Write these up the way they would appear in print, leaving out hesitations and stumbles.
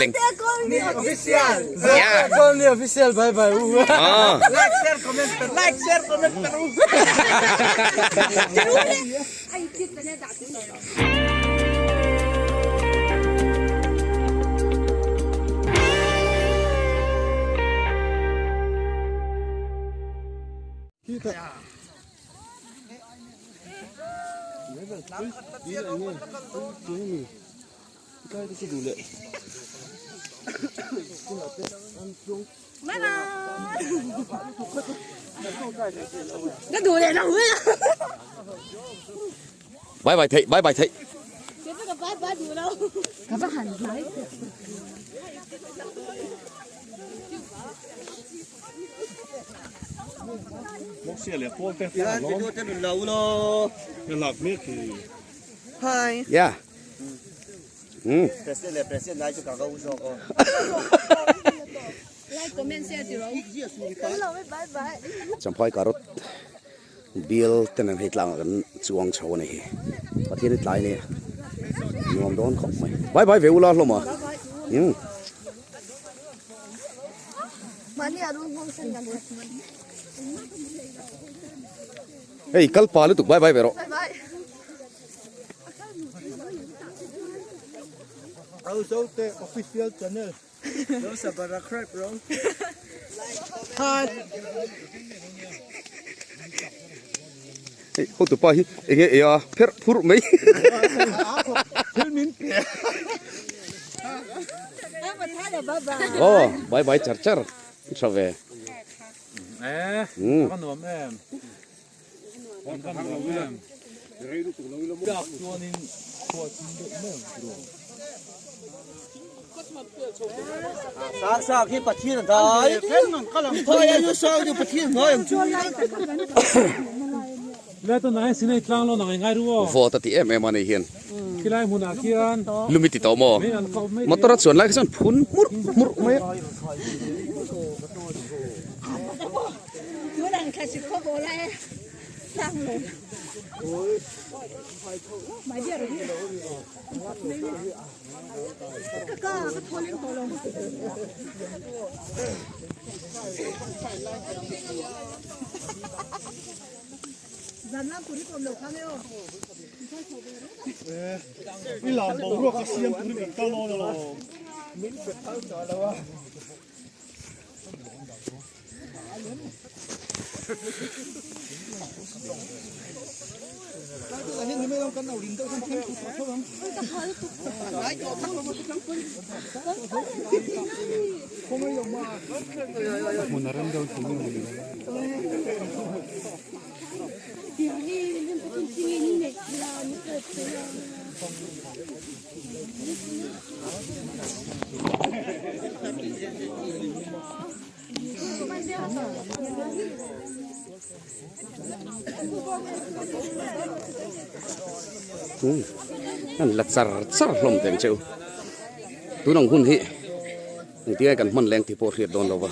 leng. Official. Yeah. Colony official bye bye u. Ah. Like share comment per like share comment per u. Bye bye thei bye bye thei. Yeah. Hmm. Champhai carrot bial ten an hei tlang ah kan chuang chho a ni hi Pathian hi tlai a ni nuam dawn khawp mai bye bye ve ula hlawm a umm. Hei kal pa lutuk bye bye ve rawh. Zote official channel. Don't subscribe bro. Hi. Hei hotu pa hi enge ei a pherh phurh mai. Thil min pe. Aw bye bye char char tha ve. Eh, ka nuam em. Ka nuam em. Dak chuanin khua chin deuh mai ang chu. Sang sang hi Pathian a dai. Phai a yu sang chu Pathian ngai ang chu. Lai to nai sinai tlang lo nang ngai ru aw. Vote a ti em em a ni hian. Khilai hmunah khian. Lumi ti tawh maw? Motor a chuan lai kha chuan phun hmurh hmurh mai a. An la char char hlawm teng cheu tun ang hun hi engtin nge kan hman leng tih pawh hriat dawn lo va.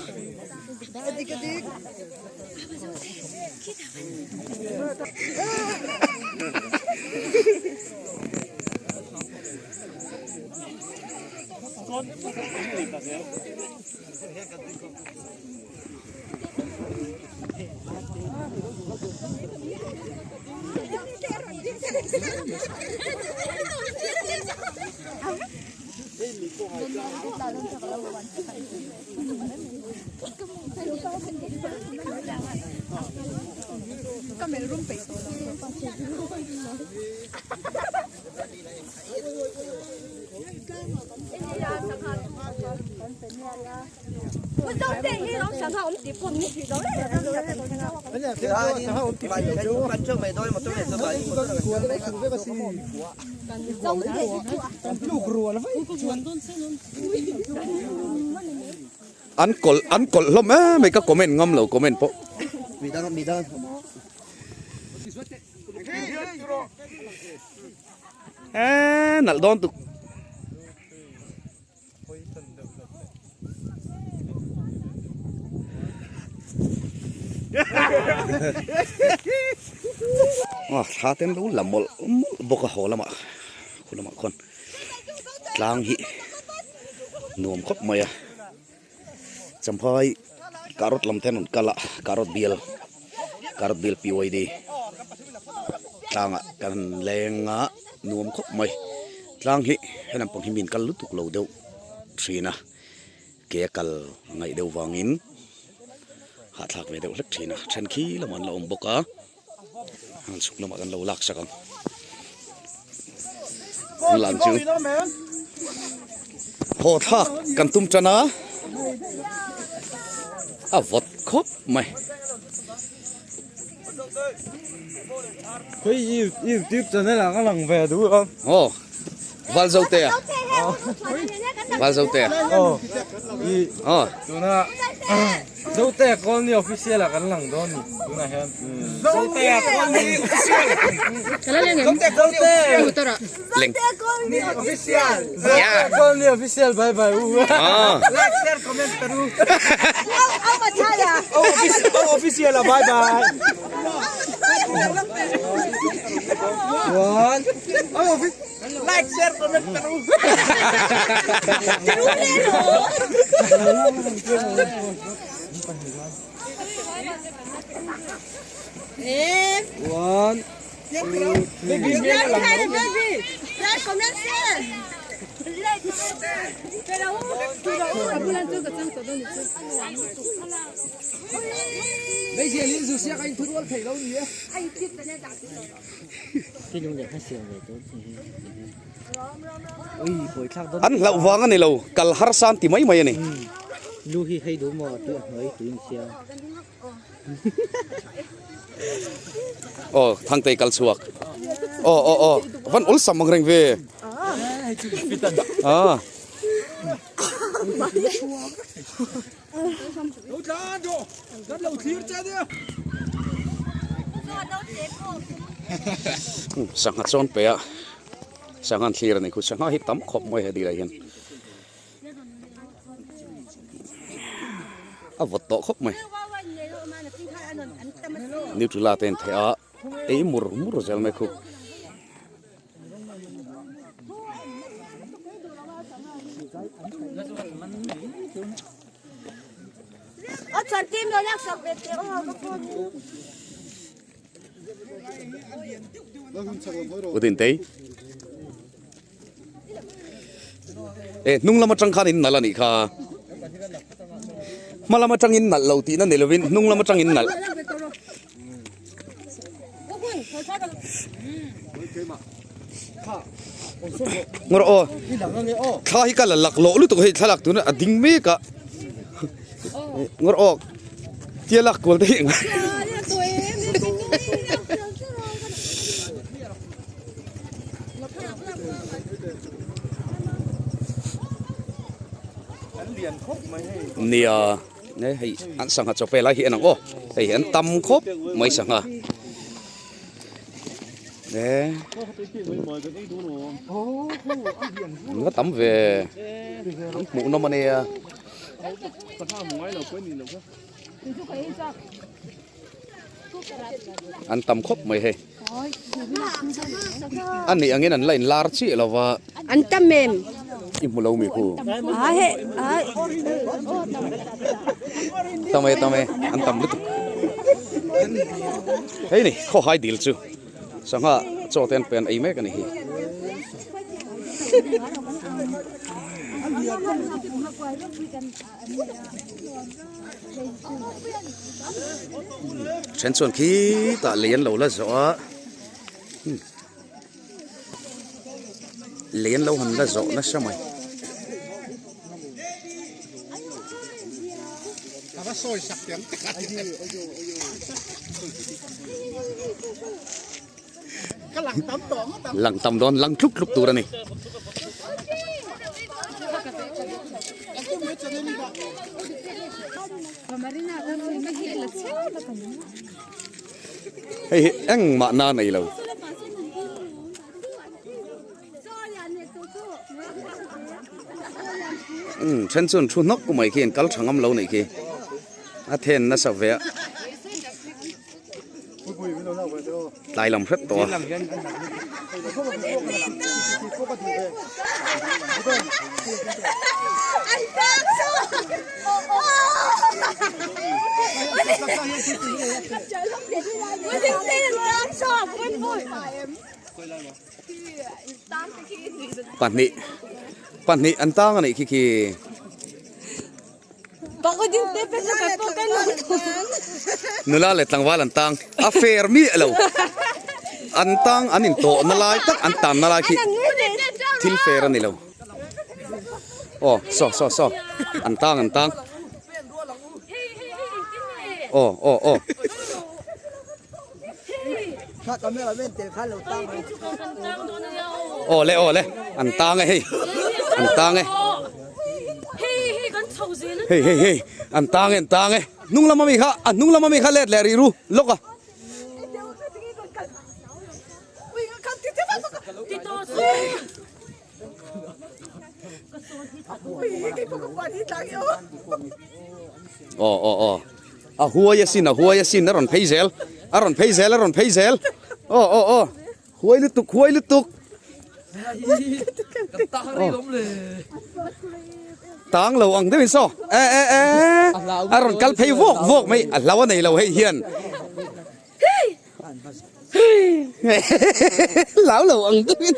An kawlh an kawlh hlawm em mai ka comment ngam lo comment pawh. Eee nalh dawn tuk. Aw thla te an lo la mawlh mawlh bawk a haw lamah khu lamah khuan tlang hi. Nuam khawp mai a. Champhai carrot lam te an rawn kal a carrot bial carrot bial PYD tlangah kan han leng a nuam khawp mai tlang hi he lampang hi mi an kal lutuk lo deuh thin a ke a kal ngaih deuh vangin hahthlak ve deuh hlek thin a then khi lamah an la awm bawk a. An chhuk lamah kan lo lak sak ang. An lan chu. Haw thlak kan tum tan a. A vawt khawp mai. Khoi YouTube channel ah ka lang ve duh a. Aw. Val zo te a. Val zo te a. Aw. I. Aw. Tuna Zote Colony Official ah kan lang dawn ni tunah hian. Zote Colony Official. Zote Colony Official. Zote Colony Official bye bye u. Like share comment karu. Official bye bye. One. Like share comment karu. One. An hlauh vang a ni lo, kal harsa an ti mai mai a ni. Aw Thangtei kal chhuak. Aw aw aw van awlsam ang reng ve. Ah. Sangha chuan pe a sangha an thlir a ni khu sangha hi tam khawp mai he dil ah hian a vawt tawh khawp mai nutella te an theh a ei mur mur zel mai khu. Udintei e hnung lam atang khan in nalh a nih kha hma lam atangin nalh lo tihna ni lovin hnung lam atangin nalh. Ngawr aw thla hi ka la lak loh lutuk hei thlalak tuna a ding mek a ngawr aw tia lak kual te hi nia. Nge hei an sangha chaw pe lai hi en ang aw hei an tam khawp mai sangha e an va tam ve an hmuh nawm a nia. An tam khawp mai hei. A nih angin an la in lar chiah lo va. An tam em? I hmu lo mi khu. Tam e tam e an tam lutuk. Hei ni khaw hai dil chu sangha chaw te an pe an ei mek a ni hi. Then chuan khitah lei an lo la zawh a lei an lo han la zawh nasa mai. Lang tam dawn lang tluk tluk tur a ni. Hei hi engmah na nei lo. Umm then chuan thu hnawk mai khi an kal tha ngam lo nih khi a then nasa ve a. Tlai lam hrep tawh a. Pahnih pahnih an tang a nih khi khi. Nula leh tlangval an tang a fair miah lo an tang an intawh na lai tak an tan na lai khi thil fair a ni lo aw saw saw saw an tang an tang aw aw aw. Aw le aw le an tang e hei an tang e hei hei hei an tang e an tang e hnung lam ami kha a hnung lam ami kha let leh rih ru lawk a. Aw aw aw a huai asin a huai asin a rawn phei zel a rawn phei zel a rawn phei zel aw aw aw huai lutuk huai lutuk tang lo ang deuhin saw e e e a rawn kal phei vawk vawk mai a hlau a nei lo hei hian hlau lo ang deuhin.